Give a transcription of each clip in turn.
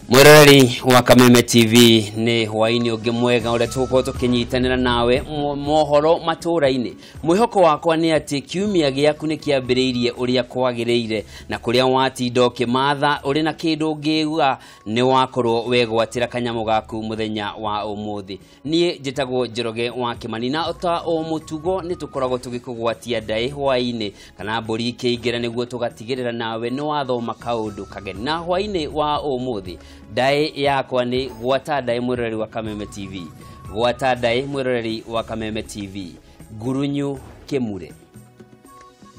Mwiroreri wa Kameme TV nĩ hwainĩ ũngĩ mwega ũrĩa tũgũkorwo tũkĩnyitanĩra nawe mohoro matũra-inĩ. Mwĩhoko wakwa nĩ atĩ kiumia gĩaku nĩ kĩambĩrĩirie ũrĩa kwagĩrĩire na kũrĩa watinda ũkĩmatha ũrĩ na kĩndũ ũngĩigua nĩ wakorwo wegwatĩra kanyamũ gaku mũthenya wa ũmũthĩ. Niĩ njĩtagwo Njoroge wa Kĩmani na ta o mũtugo nĩ tũkoragwo tũgĩkũgwatia ndaĩ hwainĩ kana mbũri ikĩingĩra nĩguo tũgatigĩrĩra nawe nĩ wathoma kaũndũ kageni. Na hwainĩ wa ũmũthĩ ndaĩ yakwa nĩ gwata ndaĩ mwĩroreri wa Kameme TV, gwata ndaĩ mwĩroreri wa Kameme TV, ngurunyu kĩmure,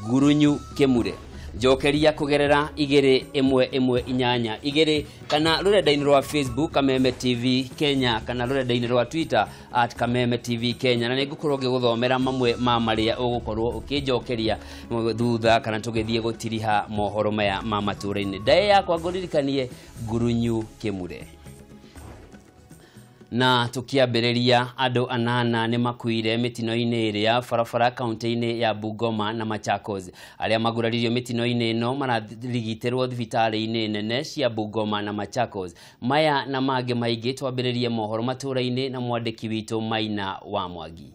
ngurunyu kĩmure. Njokeria kũgerera 2 1 1 8 2 kana rũrenda-inĩ rwa Facebook Kameme TV Kenya kana rũrenda-inĩ rwa Twitter at Kameme TV Kenya, na nĩngũkorwo ngĩgũthomera mamwe ma marĩa ũgũkorwo ũkĩnjokeria thutha kana tũgĩthiĩ gũtiriha mohoro maya ma matũra-inĩ. Ndaĩ yakwa ngũririkanie ngurunyu kĩmure. Na tukiambĩrĩria andũ 8 nĩ makuire mĩtino-inĩ ĩrĩa barabara kaunti-inĩ ya Bungoma na Machakos. Arĩa maguraririo mĩtino-inĩ ĩno mararigitĩrwo thibitarĩ-inĩ nene cia Bungoma na Machakos. Maya na mangĩ maingĩ twambĩrĩrie mohoro matũra-inĩ na mwandĩki witũ Maina wa Mwangi.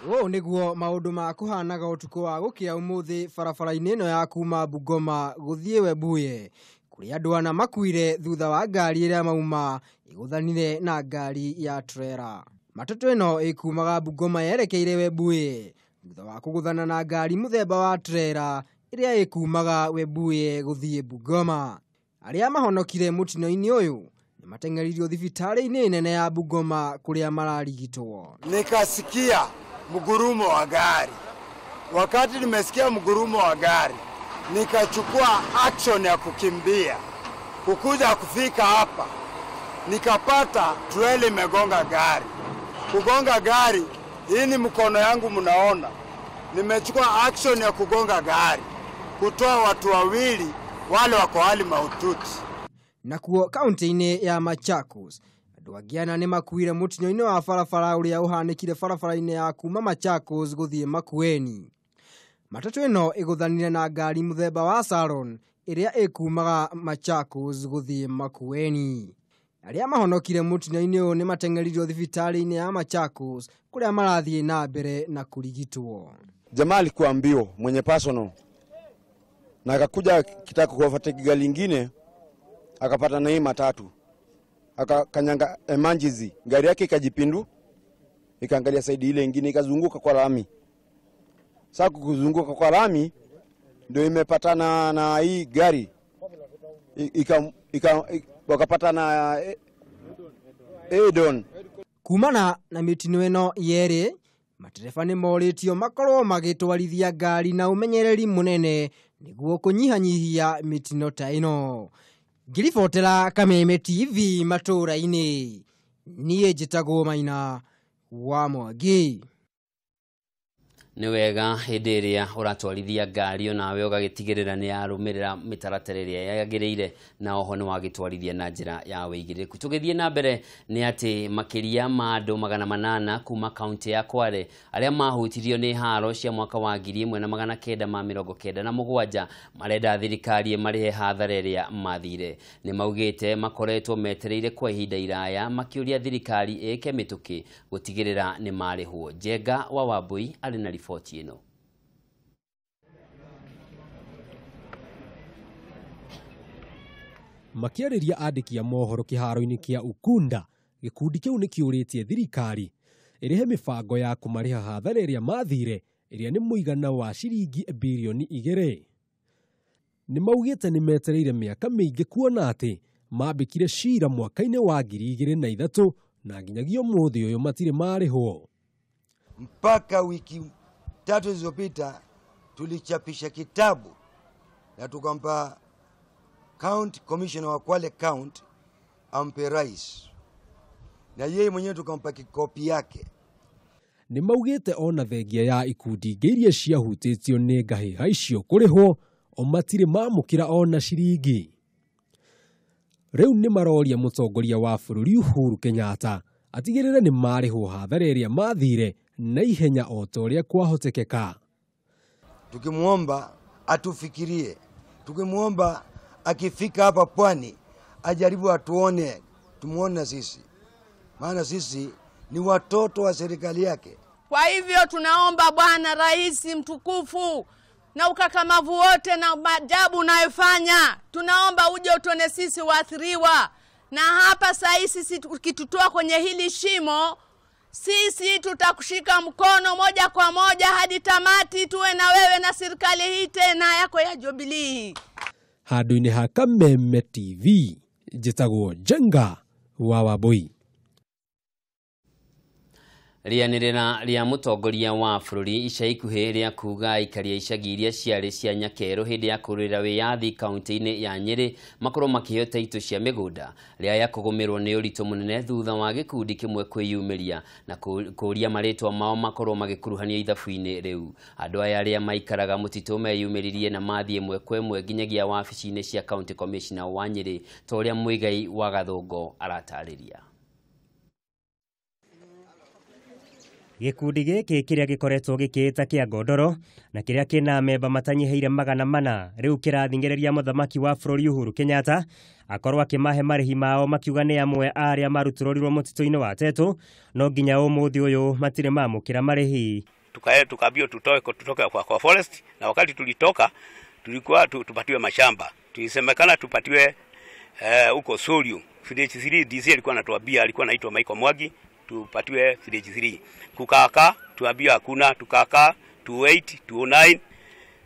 Ũũ nĩguo maũndũ ma kũhanaga ũtukũ wa gũkĩa ũmũthĩ barabara-inĩ ĩno ya kuma Bungoma gũthiĩ Webuye, kũrĩa andũ 4 makuire thutha wa ngari ĩrĩa mauma ĩgũthanire na ngari ya trera. Matatũ ĩno ĩkumaga Bungoma yerekeire Webuye thutha wa kũgũthana na ngari mũthemba wa trera ĩrĩa ĩkumaga Webuye gũthiĩ Bungoma. Arĩa mahonokire mũtino-inĩ ũyũ nĩ mateng'eririo thibitarĩ-inĩ nene ya Bungoma kũrĩa mararigitwo. Nikasikia mgurumo wa gari. Wakati nimesikia mgurumo wa gari, nikachukua action ya kukimbia. Kukuja kufika hapa, nikapata trailer imegonga gari. Kugonga gari, hii ni mkono yangu mnaona. Nimechukua action ya kugonga gari, kutoa watu wawili wale wako hali mahututi. Nakuo kaunti-inĩ ya Machakos, andũ angĩ 4 nĩ makuire mũtino-inĩ wa barabara ũrĩa ũhanĩkire barabara-inĩ ya kuma Machakos gũthiĩ Makueni. Matatũ ĩno ĩgũthanire na ngari mũthemba wa Salon ĩrĩa ĩkumaga Machakos gũthiĩ Makueni. Arĩa mahonokire mũtino-inĩ ũyũ nĩ mateng'eririo thibitarĩ-inĩ ya Machakos kũrĩa marathiĩ na mbere na kũrigitwo. Jamaa alikuwa mbio mwenye personal na akakuja kitaka kuwafuata gari lingine, akapata na hii matatu, akakanyanga emergency, gari yake ikajipindu, ikaangalia side ile nyingine, ikazunguka kwa lami. Sasa kuzunguka kwa lami ndio imepatana na hii gari wakapatana Edon. Kumana na mĩtino ĩno yerĩ, matereba nĩ morĩtio makorwo magĩtwarithia ngari na ũmenyereri mũnene nĩguo kũnyihanyihia mĩtino ta ĩno. Ngĩribotera Kameme TV matũra-inĩ, niĩ njĩtagwo Maina wa Mwangi. Nĩ wega hĩndĩ ĩrĩa ũratwarithia ngari onawe ũgagĩtigĩrĩra nĩ yarũmĩrĩra mĩtaratara ĩrĩa yagĩrĩire na oho nĩ wagĩtwarithia na njĩra ya wĩigĩrĩrĩku. Tũgĩthiĩ na mbere nĩ atĩ makĩria ma andũ 800 kuma kaunti ya Kwale arĩa mahutirio nĩ haro cia mwaka wa 1997 marenda thirikari ĩmarĩhe hathara ĩrĩa mathire. Nĩ maugĩte makoretwo metereire kwa ihinda iraya makĩũria thirikari ĩke mĩtũkĩ gũtigĩrĩra nĩ marĩhwo. Njenga wa Wambui arĩ na riboti ĩno. Makĩarĩria andĩki a mohoro kĩharo-inĩ kĩa Ukunda, gĩkundi kĩu nĩ kĩũrĩtie thirikari ĩrĩhe mĩbango ya kũmarĩha hathara ĩrĩa mathire ĩrĩa nĩ mũigana wa ciringi birioni 2. Nĩ maugĩte nĩ metereire mĩaka mĩingĩ kuona atĩ mambĩkire cira mwaka-inĩ wa 2003 na nginyagia ũmũthĩ ũyũ matirĩ marĩhwo. Mpaka wiki 3 zilizopita tulichapisha kitabu na tukampa County Commissioner wa Kwale County ampe rais, na yeye mwenyewe tukampa kikopi yake. Nĩ maugĩte ona thengia ya ikundi ingĩ iria ciahutĩtio nĩ ngahĩha icio kũrĩhwo o matirĩ mamũkĩra ona ciringi. Rĩu nĩ maroria mũtongoria wa bũrũri Uhuru Kenyatta atigĩrĩre nĩ marĩhwo hathara ĩrĩa mathire na ihenya o ta ũrĩa kwahotekeka. Tukimuomba atufikirie, tukimuomba Akifika hapa pwani ajaribu atuone, tumuone sisi, maana sisi ni watoto wa serikali yake. Kwa hivyo tunaomba Bwana Rais mtukufu na ukakamavu wote na maajabu unayofanya, tunaomba uje utuone sisi waathiriwa. Na hapa saa sisi ukitutoa kwenye hili shimo, sisi tutakushika mkono moja kwa moja hadi tamati, tuwe na wewe na serikali hii tena yako ya Jubilee. Handũ-inĩ ha Kameme TV njĩtagwo Njenga wa Wambui. Rĩanĩrĩra rĩa mũtongoria wa bũrũri ica ikuhĩ rĩa kuga aikari a icagi iria ciarĩ cia Nyakerũ hĩndĩ ya kũrũĩrĩra wĩyathi kaunti-inĩ ya Nyĩrĩ makorwo makĩheo taitũ cia mĩgũnda rĩaya kũgũmĩrwo nĩ ũritũ mũnene thutha wa gĩkundi kĩmwe kwĩyumĩria na kũũria marĩtwa mao makorwo magĩkuruhanio ithabu-inĩ rĩu. Andũ aya arĩa maikaraga mũtitũ meyumĩririe na mathiĩ ĩmwe kwa ĩmwe nginyagia wabici-inĩ cia County Commissioner wa Nyĩrĩ ta ũrĩa Muigai wa Gathũngũ aratarĩria. Gĩkundi gĩkĩ kĩrĩa gĩkoretwo gĩkĩĩta kĩa Ngondoro na kĩrĩa kĩna memba matanyihĩire 400 rĩu kĩrathing'ĩrĩria mũthamaki wa bũrũri Uhuru Kenyatta akorwo akĩmahe marĩhi mao, makiuga nĩ amwe a arĩa marutũrũrirwo mũtitũ-inĩ wa Tetu, no nginya ũmũthĩ ũyũ matirĩ mamũkĩra marĩhi. Tukaambiwa tutoke kwa forest, na wakati tulitoka tulikuwa tupatiwe mashamba, tulisemekana tupatiwe huko Soliu village 3. DC alikuwa anatuambia, alikuwa anaitwa Michael Mwagi, tupatiwe village 3. Kukaaka tuambiwa hakuna, tukaaka 28 29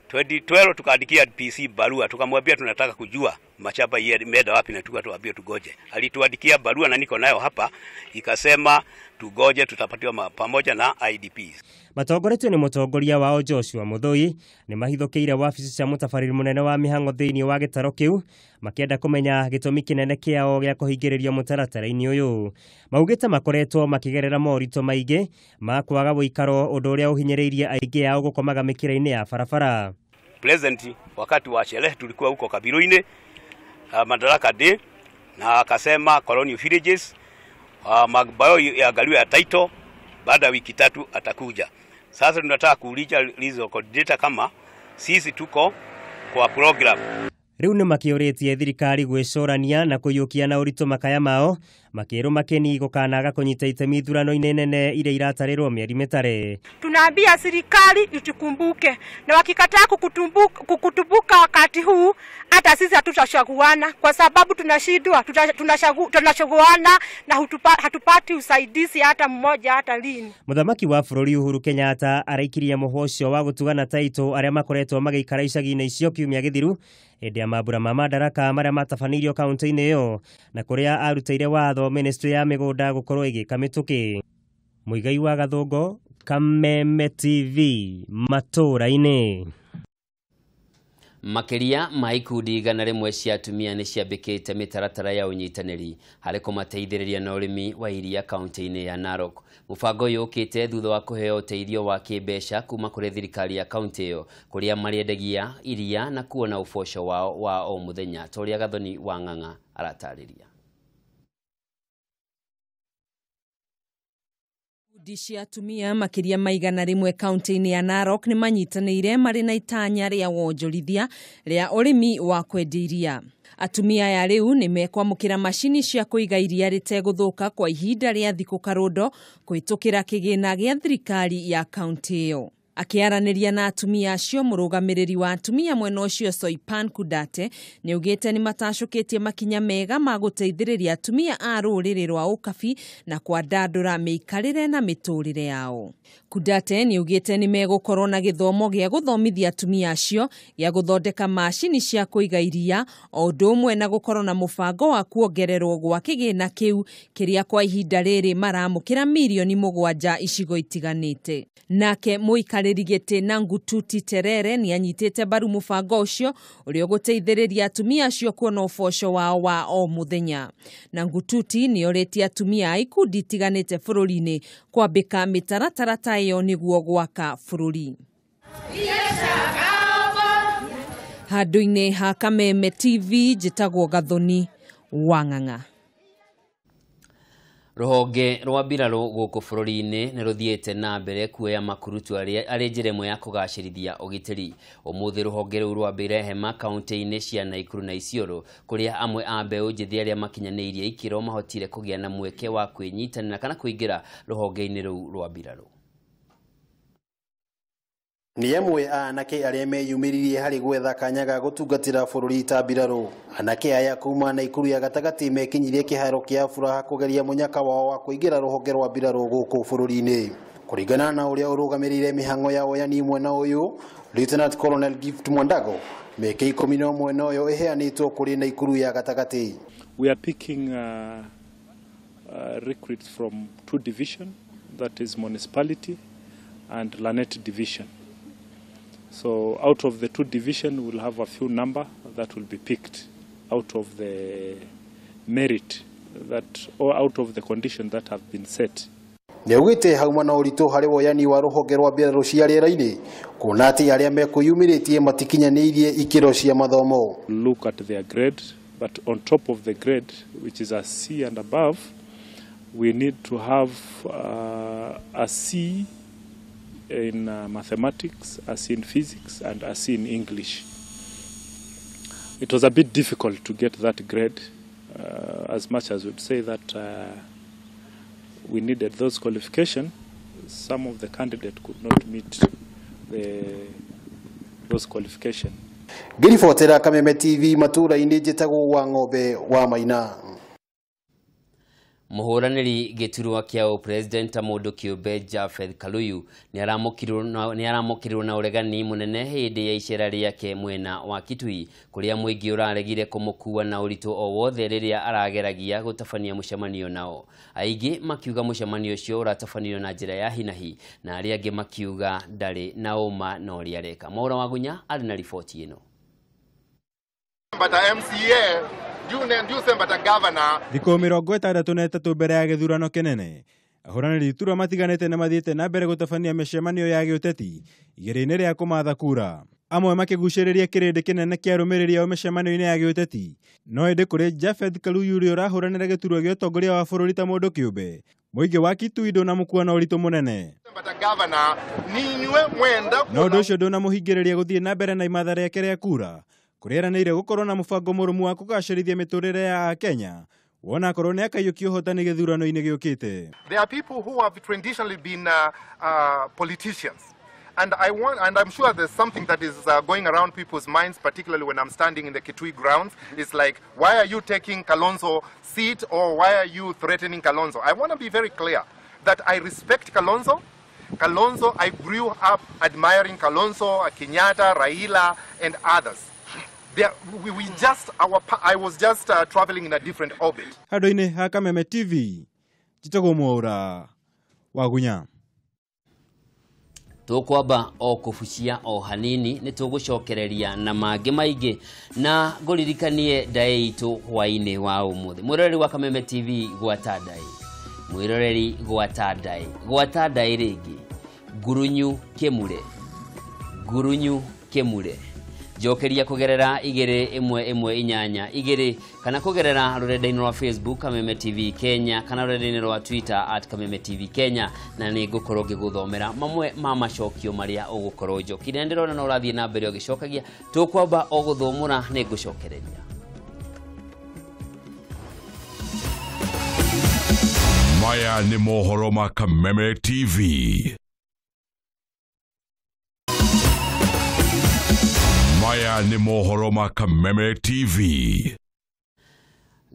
2012 tukaandikia PC barua, tukamwambia tunataka kujua mashamba yameenda wapi na tukaambia tugoje. Alituandikia barua na niko nayo hapa, ikasema tugoje tutapatiwa pamoja na IDPs. Matongoretio nĩ mũtongoria wao Joshua Mũthũi nĩ mahithũkĩire wabici cia mũtabarĩri mũnene wa mĩhang'o thĩinĩ wa gĩtaro kĩu makĩenda kũmenya gĩtũmi kĩnene kĩao gĩa kũhingĩrĩrio mũtaratara-inĩ ũyũ. Maugĩte makoretwo makĩgerera moritũ maingĩ ma kwaga ũikaro, ũndũ ũrĩa ũhinyĩrĩirie aingĩ ao gũkomaga mĩkĩra-inĩ ya barabara. President wakati wa sherehe tulikuwa huko Kabiruini Madaraka Day, na akasema colonial villages mabayo yaangaliwe ya title, baada ya wiki 3 atakuja. Sasa tunataka kuuliza hizo coordinator kama sisi tuko kwa program. Rĩu nĩ makĩũrĩtie thirikari gwĩcũrania na kũiyũkia na ũritũ makaya mao, makĩrwo makeni gũkanaga kũnyita itemi ithurano-inĩ nene iria iratarĩrwo mĩeri mĩtare. Tunaambia serikali itukumbuke, na wakikataa kukutumbuka wakati huu, hata sisi hatutachaguana kwa sababu tunashindwa, tunachaguana na hatupati usaidizi hata mmoja hata lini. Mũthamaki wa bũrũri Uhuru Kenyatta araikirie mũhwa ũcio wa gũtugana taitũ arĩa makoretwo magĩikara icagi-inĩ icio kiumia gĩthiru hĩndĩ ya mambura ma Madaraka marĩa matabanĩirio kaunti-inĩ ĩyo, na kũrĩa arutĩire watho ministry ya mĩgũnda gũkorwo ĩgĩka mĩtũkĩ. Muigai wa Gathũngũ, Kameme TV, matũũra-inĩ. Makĩria ma ikundi 100 cia atumia nĩ ciambĩkĩte mĩtaratara ya ũnyitanĩri harĩ kũmateithĩrĩria na ũrĩmi wa iria kaunti-inĩ ya Narok. Mũbango ũyũ ũkĩte thutha wa kũheo ũteithio wa kĩmbeca kuma kũrĩ thirikari ya kaunti ĩyo, kũrĩa marĩendagia iria na kuona ũboco wao wa o mũthenya, ta ũrĩa Gathoni wa Ng'ang'a aratarĩria. Ikundi cia atumia makĩria ma 100 kaunti-inĩ ya Narok nĩ manyitanĩire marĩ na itanya rĩa wonjorithia rĩa ũrĩmi wa kwendia iria. Atumia aya rĩu nĩ mekwamũkĩra macini cia kũiga iria rĩtegũthũka kwa ihinda rĩa thikũ karũndo kũhĩtũkĩra kĩgĩna gĩa thirikari ya kaunti ĩyo. Akĩaranĩria na atumia acio, mũrũgamĩrĩri wa atumia mwena ũcio Soipan Kudate nĩaugĩte nĩ matacũkĩtie makinya mega ma gũteithĩrĩria atumia a rũrĩrĩ rwa Ũkabi na kwandandũra mĩikarĩre na mĩtũrĩre yao. Kudate nĩaugĩte nĩ megũkorwo na gĩthomo gĩa gũthomithia atumia acio gĩa gũthondeka macini cia kũiga iria, o ũndũ ũmwe na gũkorwo na mũbango wa kuongererwo gwa kĩgĩna kĩu kĩrĩa kwa ihinda rĩrĩ maramũkĩra mirioni 7 icigo itiganĩte. Nake mũikarĩri gĩtĩ na Ngututi Terere nĩ anyitĩte mbaru mũbango ũcio ũrĩa ũgũteithĩrĩria atumia acio kuona ũboco wao wa o mũthenya. Na Ngututi nĩ orĩtie atumia a ikundi itiganĩte bũrũri-inĩ kwambĩka mĩtaratara ta ĩyo nĩguo gwaka bũrũri. Handũ-inĩ ha Kameme TV njĩtagwo Gathoni wa Ng'ang'a. Rũhonge rwa mbirarũ gũkũ bũrũri-inĩ nĩ rũthiĩte na mbere kuoya makurutu arĩ njĩra ĩmwe ya kũgacĩrithia ũgitĩri. Ũmũthĩ rũhonge rũu rwambĩire hema kaunti-inĩ cia Naikuru na Isiolo, kũrĩa amwe a mbeũ njĩthĩ arĩa makinyanĩirie ikĩro mahotire kũgĩa na mweke wa kwĩnyitanĩra kana kũingĩra rũhonge-inĩ rũu rwa mbirarũ. Nĩ amwe a anake arĩa meyumĩririe harĩ gwetha kanya ga gũtungatĩra bũrũri ta mbirarũ. Anake aya kuma Naikuru ya gatagatĩ mekinyirie kĩharo kĩa Furaha kũgeria mũnyaka wao wa kũingĩra rũhonge rwa mbirarũ gũkũ bũrũri-inĩ. Kũringana na ũrĩa ũrũgamĩrĩire mĩhang'o ya woyani mwena ũyũ, Lieutenant Colonel Gift Mwandago, mĩeke 11 noyo ĩheanĩtwo kũrĩ Naikuru ya gatagatĩ. We are picking recruits from two divisions, that is municipality and Lanet division. So out of the two divisions, we'll have a few number that will be picked out of the merit that, or out of the condition that have been set. Nĩaugĩte hauma na ũritũ harĩ woyani wa rũhonge rwa mbirarũ cia rĩera-inĩ kuona atĩ arĩa mekwĩyumĩrĩtie matikinyanĩirie ikĩro cia mathomo. Look at their grade, but on top of the grade, which is a C and above, we need to have a C in mathematics, a C in physics, and a C in English. It was a bit difficult to get that grade, as much as we'd say that we needed those qualifications. Some of the candidates could not meet those qualifications. Ngĩribotera Kameme TV matũũra-inĩ njĩtagwo wa Ng'ombe wa Maina. Mũhũranĩri gĩturwa kĩa ũpresident ta mũndũ kĩũmbe Japheth Kaluyu nĩaramũkĩrirwo na ũregani mũnene hĩndĩ ya icera rĩake mwena wa Kitui, kũrĩa mũingĩ ũraregire kũmũkua na ũritũ o wothe rĩrĩa arageragia gũtabania mũcemanio nao. Aingĩ makiuga mũcemanio ũcio ũratabanio na njĩra ya hinahi, na arĩa angĩ makiuga ndarĩ na ũma na ũrĩa areka. Mwaura Wagunya arĩ na riboti ĩno. Thikũ 63 mbere ya gĩthurano kĩnene, ahũranĩri iturwa matiganĩte nĩ mathiĩte na mbere gũtabania mĩcemanio ya gĩũteti igeria-inĩ rĩa kũmatha kura, amwe makĩgucĩrĩria kĩrĩndĩ kĩnene kĩa arũmĩrĩri ao mĩcemanio-inĩ ya gĩũteti. No ĩndĩ kũrĩ Japheth Kaluyu ũrĩa ũrahũranĩra gĩturwa gĩa ũtongoria wa bũrũri ta mũndũ kĩũmbe, mũingĩ wa Kitui ndũnamũkua na ũritũ mũnene. No ũndũ ũcio ndũnamũhingĩrĩria gũthiĩ na mbere na imatha rĩake rĩa kura, kũrĩa eranĩire gũkorwo na mũbango mũrũmu wa kũgacĩrithia mĩtũrĩre ya Akenya wona akorwo nĩ akaiyũkia ũhotani gĩthurano-inĩ gĩũkĩte. There are people who have traditionally been politicians, and I'm sure there's something that is going around people's minds, particularly when I'm standing in the Kitui grounds. It's like, why are you taking Kalonzo's seat, or why are you threatening Kalonzo? I want to be very clear that I respect Kalonzo. Kalonzo, I grew up admiring Kalonzo, Kenyatta, Raila, and others. There, I was just traveling in a different orbit. Handũ-inĩ ha Kameme TV, njĩtagwo Mwaura Wagunya. Tũkwamba o kũbucia o hanini nĩ tũgũcokereria na mangĩ maingĩ na ngũririkanie ndaĩ itũ hwaĩ-inĩ wa ũmũthĩ. Mwĩroreri wa Kameme TV gwata ndaĩ, mwĩroreri gwata ndaĩ, gwata ndaĩ rĩngĩ, ngurunyu kĩmure, ngurunyu kĩmure. Njokeria kũgerera 2 1 1 8 2 kana kũgerera rũrenda-inĩ rwa Facebook Kameme TV Kenya kana rũrenda-inĩ rwa Twitter @Kameme TV Kenya, na nĩ ngũkorwo ngĩgũthomera mamwe ma macokio marĩa ũgũkorwo njokire. Ndĩrona no ũrathiĩ na mbere ũgĩcokagia, tũkwamba o gũthũmũra nĩ ngũcokereria. Maya nĩ mohoro ma Kameme TV. Maya nĩ mohoro ma Kameme TV.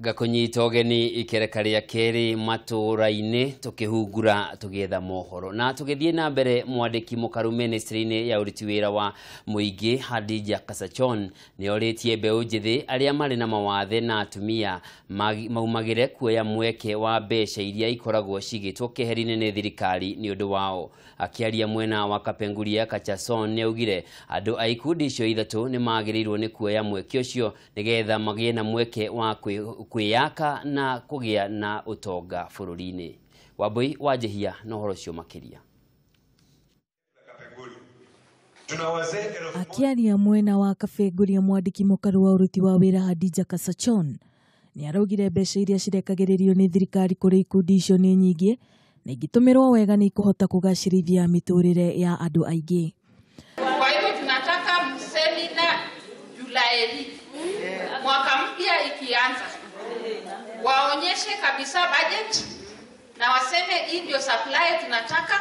Ngakũnyita ũgeni ikereka rĩa kerĩ matũũra-inĩ tũkĩhungura tũgĩetha mohoro na tũgĩthiĩ na mbere. Mwandĩki mũkaru ministry-inĩ ya ũruti wĩra wa mũingĩ Hadija Kasachon nĩ orĩtie mbeũ njĩthĩ arĩa marĩ na mawathe na atumia maumagĩre kuoya mweke wa mbeca iria ikoragwo cigĩtwo keheri-inĩ nĩ thirikari nĩ ũndũ wao. Akĩaria mwena wa Kapenguria, Kachason nĩ augire andũ a ikundi icio ithatũ nĩ magĩrĩirwo nĩ kuoya mweke ũcio nĩgetha magĩe na mweke wa kwĩyaka na kũgĩa na ũtonga bũrũri-inĩ. Wambui Wanjihia na ũhoro ũcio makĩria. Akĩaria mwena wa Kapenguria, mwandĩki mũkaru wa ũruti wa wĩra Hadija Kasachon Nĩ araugire mbeca iria cirekagĩrĩrio nĩ thirikari kũrĩ ikundi icio nĩ nyingĩ na ingĩtũmĩrwo wega nĩ ikũhota kũgacĩrithia mĩtũrĩre ya andũ aingĩ. Kwa hivyo tunataka semina Julai mwaka mpya ikianza, waonyeshe kabisa budget na waseme hii ndio supply tunataka,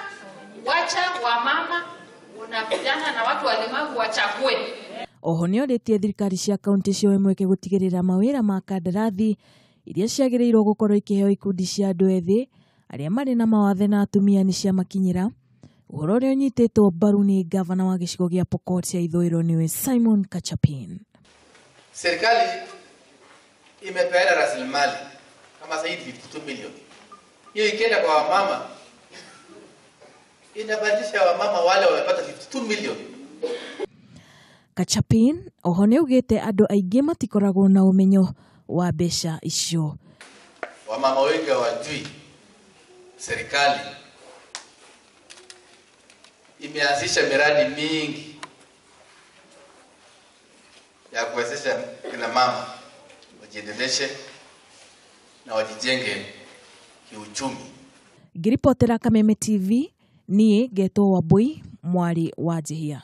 wacha wamama na vijana na watu walemavu wachague. Oho nĩ orĩtie thirikari cia kaunti cioe mweke gũtigĩrĩra mawĩra ma kandarathi iria ciagĩrĩirwo gũkorwo ikĩheo ikundi cia andũ ethĩ arĩa marĩ na mawathe na atumia nĩ ciamakinyĩra. Ũhoro ũrĩa ũnyitĩtwo mbaru nĩ gavana wa gĩcigo gĩa Pokot ya ithũĩro nĩwe Simon Kachapin. Serikali imepeana rasilimali kama zaidi 52 milioni. Hiyo ikienda kwa wamama inabadilisha wamama wale wamepata 52 milioni. Kachapin oho nĩ augĩte andũ aingĩ matikoragwo na ũmenyo wa mbeca icio. Wamama wengi hawajui serikali imeanzisha miradi mingi ya kuwezesha kina mama wajiendeleshe na wajijenge kiuchumi. Ngiripotera Kameme TV niĩ ngetwo Wambui mwarĩ wa Njihia.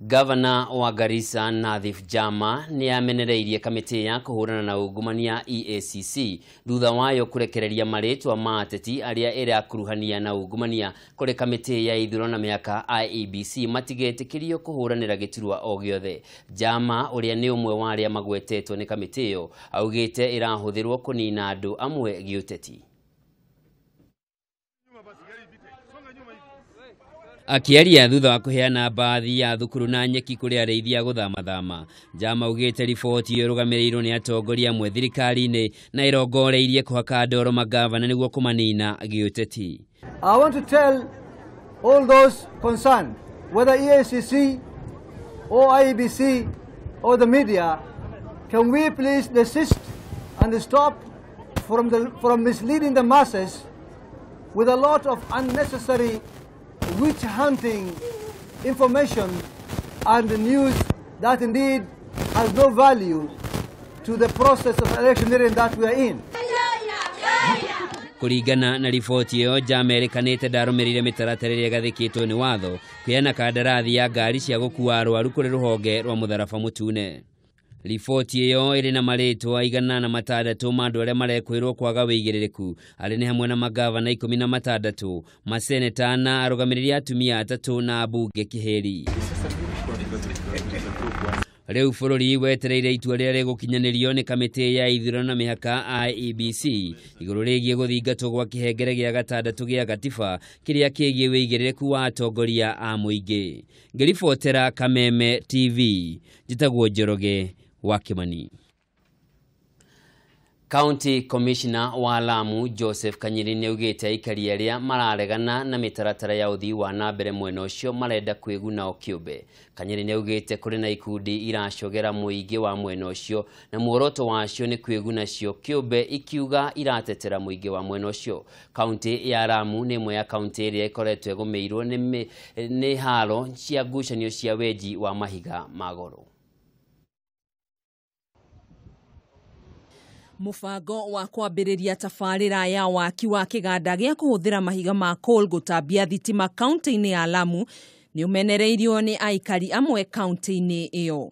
Gavana wa Garissa Nathif Jama nĩ amenereirie kamĩtĩ ya kũhũrana na ungumania EACC thutha wayo kũrekereria marĩtwa ma ateti arĩa ĩrakuruhania na ungumania kũrĩ kamĩtĩ ya ithurano na mĩhaka IEBC matigetĩkĩrio kũhũranĩra gĩturwa o gĩothe. Jama ũrĩa nĩ ũmwe wa arĩa magwetetwo nĩ kamĩtĩ ĩyo augĩte ĩrahũthĩrwo kũnina andũ amwe gĩũteti. Akiaria thutha wa kuheana baadhi ya thukuru na nyeki kũrĩ arĩithi a gũthamathama, Jama augĩte riboti ĩyo ĩrũgamĩrĩirwo nĩ atongoria amwe thirikari-inĩ na ĩrongoreirie kũhaka ndoro magavana nĩguo kũmanina gĩũteti. I want to tell all those concerned, whether EACC or IEBC or the media, can we please desist and stop from misleading the masses with a lot of unnecessary witch hunting information and news that indeed has no value to the process of electioneering that we are in. Kũringana na riboti ĩyo, Jama ĩrĩkanĩte ndarũmĩrĩire mĩtaratara ĩrĩa ĩgathĩkĩtwo nĩ watho kũheana kandarathi ya ngari cia gũkua arwaru kũrĩ rũhonge rwa mũtharaba mũtune. Riboti ĩyo ĩrĩ na marĩtwa 106 ma andũ arĩa marekwĩrwo kwaga wĩigĩrĩrĩku arĩa nĩ hamwe na magavana 16, maseneta na arũgamĩrĩri atumia 3 na ambunge kĩhĩri. Rĩu bũrũri wetereire itua rĩrĩa rĩgũkinyanĩrio nĩ kamĩtĩ ya ithurano na mĩhaka IEBC igũrũ rĩgiĩ gũthingatwo gwa kĩhengere gĩa gatandatũ gĩa gatiba kĩrĩa kĩgiĩ wĩigĩrĩrĩku wa atongoria a mũingĩ. Ngĩribotera Kameme TV, njĩtagwo Njoroge wa Kimani. County Commissioner wa Lamu Joseph Kanyiri nĩ augĩte aikari arĩa mararegana na mĩtaratara ya ũthii wa na mbere mwena ũcio marenda kwĩguna o kĩũmbe. Kanyiri nĩ augĩte kũrĩ na ikundi iracogera mũingĩ wa mwena ũcio na muoroto wacio nĩ kwĩguna cio kĩũmbe, ikiuga iratetera mũingĩ wa mwena ũcio. Kaunti ya Lamu nĩ ĩmwe ya kaunti ĩrĩa ĩkoretwo ĩgũmĩirwo nĩ haro cia ngucanio cia wenji wa mahiga ma goro. Mũbango wa kwambĩrĩria tabarĩra ya waki wa kĩganda gĩa kũhũthĩra mahiga ma coal gũtambia thitima kaunti-inĩ ya Lamu nĩ ũmenereirio nĩ aikari amwe kaunti-inĩ ĩyo.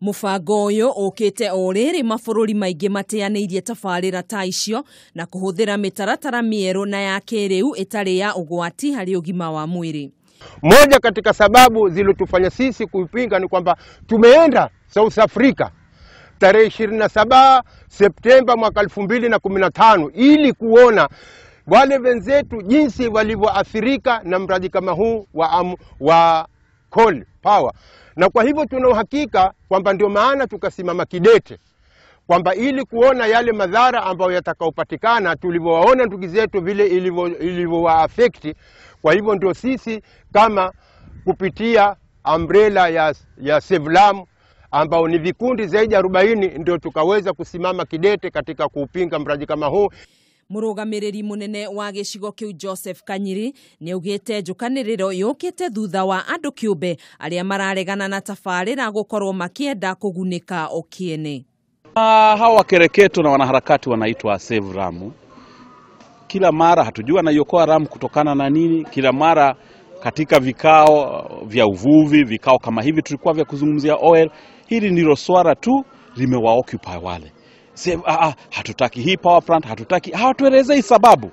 Mũbango ũyũ ũkĩte o rĩrĩ mabũrũri maingĩ mateanĩirie tabarĩra ta icio na kũhũthĩra mĩtaratara mĩerũ na ya kĩrĩu ĩtarĩ ya ũgwati harĩ ũgima wa mwĩrĩ. Moja katika sababu zilizotufanya sisi kuipinga ni kwamba tumeenda South Africa tarehe 27 Septemba mwaka 2015 ili kuona wale wenzetu jinsi walivyoathirika na mradi kama huu wa coal power. Na kwa hivyo tuna uhakika kwamba ndio maana tukasimama kidete kwamba ili kuona yale madhara ambayo yatakayopatikana tulivyowaona ndugu zetu vile ilivyowaafekti. Kwa hivyo ndio sisi kama kupitia umbrella ya Sevlam ambao ni vikundi zaidi ya 40 ndio tukaweza kusimama kidete katika kuupinga mradi kama huu. Mũrũgamĩrĩri mũnene wa gĩcigo kĩu Joseph Kanyiri nĩaugĩte njũkanĩrĩro yũkĩte thutha wa andũ kĩũmbe arĩa mararegana na tabarĩra gũkorwo makĩenda kũgunĩka o kĩene. Hawa wakereketo na wanaharakati wanaitwa Save Lamu. Kila mara hatujui wanaiokoa Lamu kutokana na nini. Kila mara katika vikao vya uvuvi, vikao kama hivi tulikuwa vya kuzungumzia oil, hili ndilo swala tu limewaoccupy wale. Save, hatutaki hii power plant, hatutaki, hawatuelezei sababu.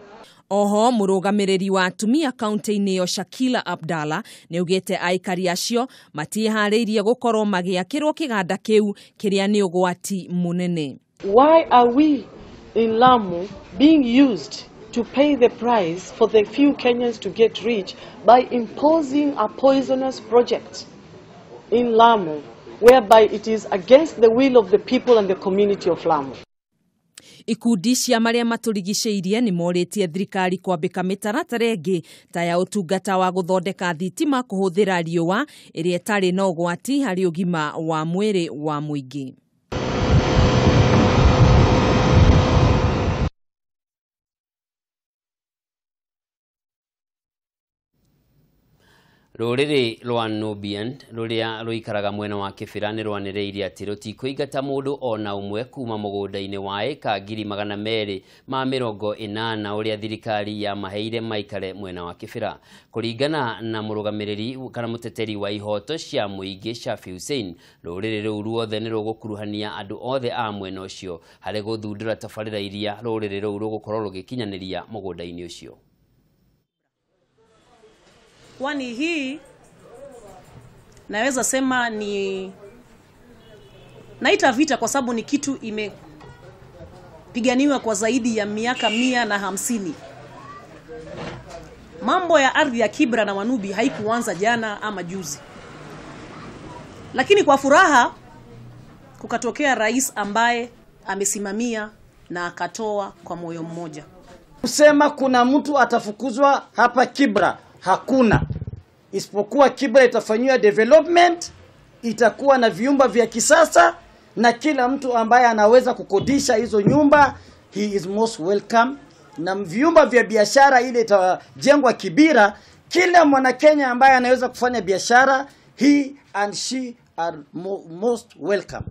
Oho mũrũgamĩrĩri wa atumia kaunti-inĩ ĩyo Shakila Abdalla nĩaugĩte aikari acio matiĩharĩirie gũkorwo magĩakĩrwo kĩganda kĩu kĩrĩa nĩ ũgwati mũnene. Why are we in Lamu being used to pay the price for the few Kenyans to get rich by imposing a poisonous project in Lamu, whereby it is against the will of the people and the community of Lamu? Ikundi cia marĩa matũrigicĩirie nĩ morĩtie thirikari kwambĩka mĩtaratara ĩngĩ ta ya ũtungata wa gũthondeka thitima kũhũthĩra riũa ĩrĩa ĩtarĩ na ũgwati harĩ ũgima wa mwĩrĩ wa mũingĩ. Rũrĩrĩ rwa Nubian rũrĩa rũikaraga mwena wa Kĩbĩra nĩ rwanĩrĩirie atĩ rũtikũingata mũndũ ona ũmwe kuma mũgũnda-inĩ wa ĩka 280,000 ũrĩa thirikari yamaheire maikare mwena wa Kĩbĩra. Kũringana na mũrũgamĩrĩri kana mũteteri wa ihoto cia mũingĩ Shafi Hussein, rũrĩrĩ rũu ruothe nĩ rũgũkuruhania andũ othe a mwena ũcio harĩ gũthundũra tabarĩra iria rũrĩrĩ rũu rũgũkorwo rũgĩkinyanĩria mũgũnda-inĩ ũcio. Kwani hii naweza sema ni naita vita kwa sababu ni kitu imepiganiwa kwa zaidi ya miaka 150. Mambo ya ardhi ya Kibra na Wanubi haikuanza jana ama juzi. Lakini kwa furaha kukatokea rais ambaye amesimamia na akatoa kwa moyo mmoja. Kusema kuna mtu atafukuzwa hapa Kibra, hakuna. Isipokuwa Kibra itafanyiwa development, itakuwa na vyumba vya kisasa na kila mtu ambaye anaweza kukodisha hizo nyumba, he is most welcome. Na vyumba vya biashara ile itajengwa Kibira, kila mwana Kenya ambaye anaweza kufanya biashara, he and she are most welcome.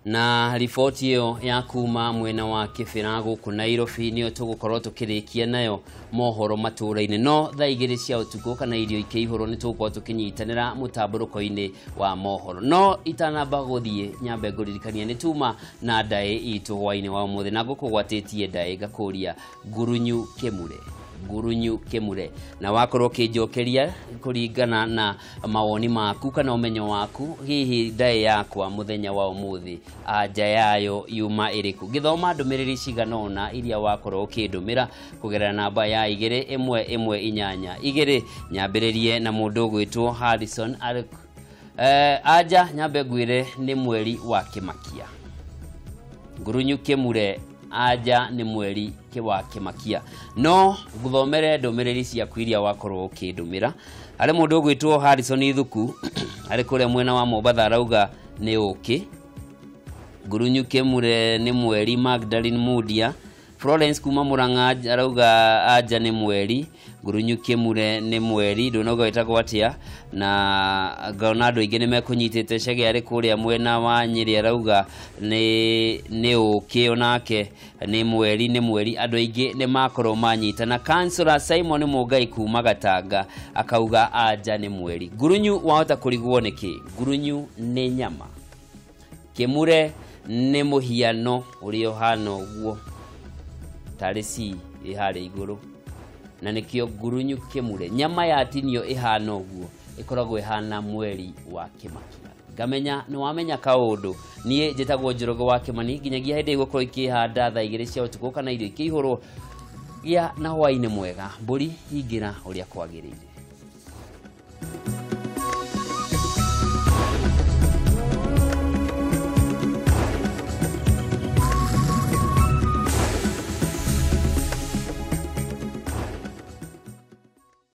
Na riboti ĩyo ya kuma mwena wa Kĩbĩra gũkũ Nairobi nĩyo tũgũkorwo tũkĩrĩkia nayo mohoro matũũra-inĩ. No thaa 2 cia ũtukũ kana irio ikĩihũrwo nĩ tũgũkorwo tũkĩnyitanĩra mũtambũrũko-inĩ wa mohoro. No itanamba gũthiĩ nyambe ngũririkania nĩ tuma na ndaĩ itũ hwaĩ-inĩ wa ũmũthĩ, na ngũkũgwatĩtie ndaĩ ngakũria ngurunyu kĩmure, ngurunyu kĩmure, na wakorwo ũkĩnjokeria kũringana na mawoni maku kana ũmenyo waku hihi ndaĩ yakwa mũthenya wa ũmũthĩ anja yayo yuma ĩrĩkũ. Ngĩthoma ndũmĩrĩri cigana ũna iria wakorwo ũkĩndũmĩra kũgerera namba ya 2 1 1 8 2. Nyambĩrĩrie na mũndũ ũgwĩtwo Harrison anja nyambe ngwĩre nĩ mweri wa Kĩmakia. Ngurunyu kĩmure anja nĩ mweri wa Kĩmakia. No nguthomere ndũmĩrĩri ciaku iria wakorwo ũkĩndũmĩra. Harĩ mũndũ ũgwĩtwo Harrison Ithuku arĩ kũrĩa mwena wa Mombatha arauga nĩ ũkĩ. Ngurunyu kĩmure nĩ mweri Magdalene Mudia. Florence kuma Murang'a arauga anja nĩ mweri. Ngurunyu kĩmure nĩ mweri ndũnauga wĩtagwo atĩa, na ngona andũ aingĩ nĩ mekũnyitĩte. Chege arĩ kũrĩa mwena wa Nyĩrĩ arauga nĩ ũkĩ, onake nĩ mweri, nĩ mweri. Andũ aingĩ nĩ makorwo manyita. Na Councillor Simon Mũngai kuma Gatanga akauga anja nĩ mweri. Ngurunyu wahota kũrigwo nĩkĩ? Ngurunyu nĩ nyama, kĩmure nĩ mũhiano ũrĩa ũhana ũguo tarĩ C ĩ harĩa igũrũ, na nĩkĩo ngurunyu kĩmure. Nyama yatinio ĩhana ũguo ĩkoragwo ĩhana mweri wa Kĩmakia. Ngamenya nĩ wamenya kaũndũ. Niĩ njĩtagwo Njoroge wa Kĩmani, nginyagia hĩndĩ ĩgũkorwo ikĩhanda thaa 2 cia ũtukũ kana irio ikĩihũrwo. Gĩa na hwaĩ-inĩ mwega, mbũri ingĩra ũrĩa kwagĩrĩire.